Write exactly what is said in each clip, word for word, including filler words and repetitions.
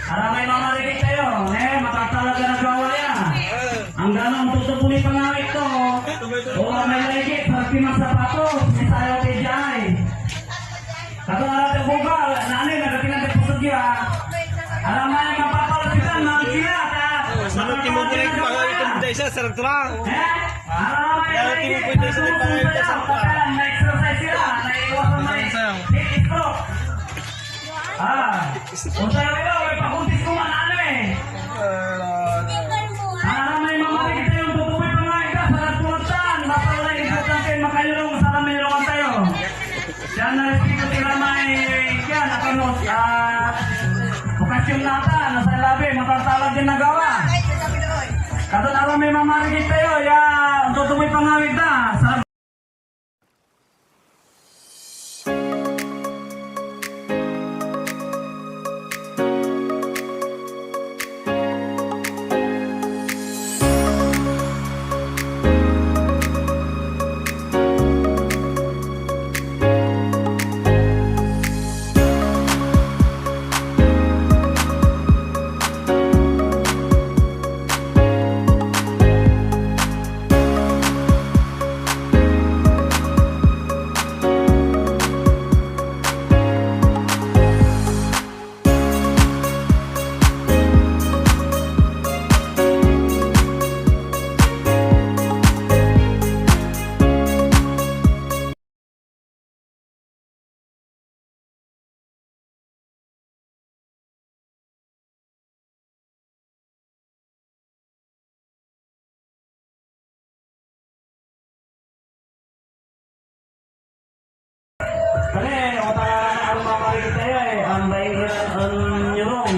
Aramay mamarikit tayo, ne, matatalaga na gawa ya. Anggano ontutubo ni pangawit to. O, may laigit, sarag ti mansapatos, misayaw ti jay. Kato ara ti bugal, nani, nagatinan ti pusod ya. Aramay mapapalapitan, mangkila, ta. Manot ti mo pinagpangawit ton biday siya, sarag to lang. Eh? Aramay laigit, sarag ti mo pinagpangawit ton biday siya, sarag to lang. May exercise sila, naiiwasan may heat stroke. Ah, ontan ira, may pakuntis ko man, ano eh. Ah, may mamarikit tayo, tutuboy pa nga ita, sa nagpulatan, napalay importante, makayulong, sa may yulungan tayo. Diyan na respeto tira may, yan, akanos, ah, okasyon nata, nasa labi, matatala din nagawa. Katon alam may mamarikit tayo, ya, tutuboy pa nga ita, sa Kani, o ta, ang mamarikit tayo eh, ang baing, ang nyurong.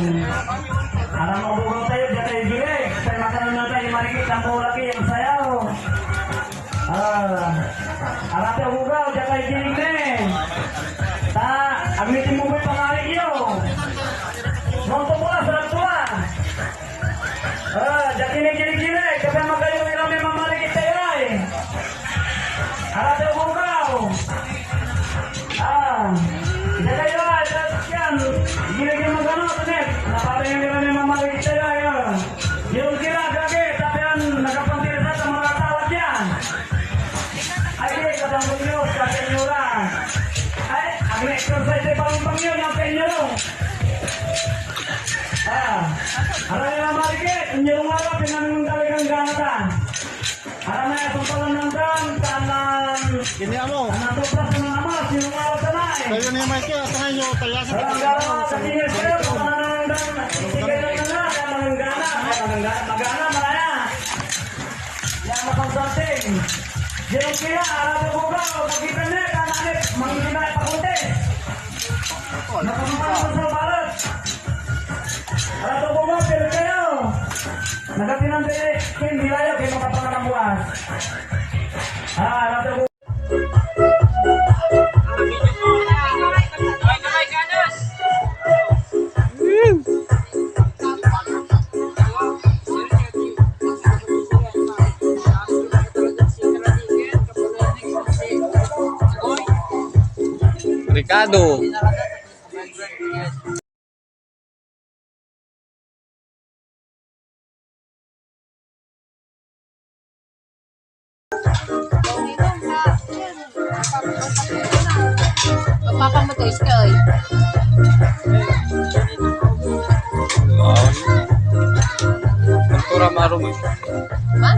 Aram mo bugaw tayo, diyan tayo gilig. Tayo makanan na tayo, marikit ang bulak eh, ang sayaw. Ah, arate ogogaw, diad kay gilig ni. Ta, ag ni tinmuboy pangawit yo. Nonto mo la, sarag to la. Ah, diad kay gilig-gilig, kapian magayo ira may mamarikit tayo ay. Arate ogogaw. Ah, diad kayo ay, diad yan. Gilig-gilig magano, Tonet. Napatay yung ira may mamarikit tayo ay, ah. Yung kila, gagi, tapian, nakapantirsa sa mga tawag yan. Ay, di, katang Diyos, sa senyora. Ay, ag na-exercise ay pangpang yun, ang senyoro. Ah, aray na marikit, inyong araw, pinanong talagang gana ta. Aray na, itong pala ng dan, tanan, Kini amo. Anak ko, pas, ng ama, sinungaw ta na eh. Tayo ni Mike, ah, tayo, tayo sa Ang gana, sa tingin sa'yo, tanan ng dan, ibigay na na, tanan ng gana, ay, tanan ng gana, magana, malaya. Yan, mapansarting. Yan, kaya, alam mo ba, pagkita niya, tanan, mangitin na pakunti. Napakampan sa balat. Alam mo ba, pero kayo, nagatinan din, hindi layo, kayo makapanganak bukas. Ah, alam mo Ricardo. Magpapamatoy ka, oy. Wow. Kultura marum, eh. Ha?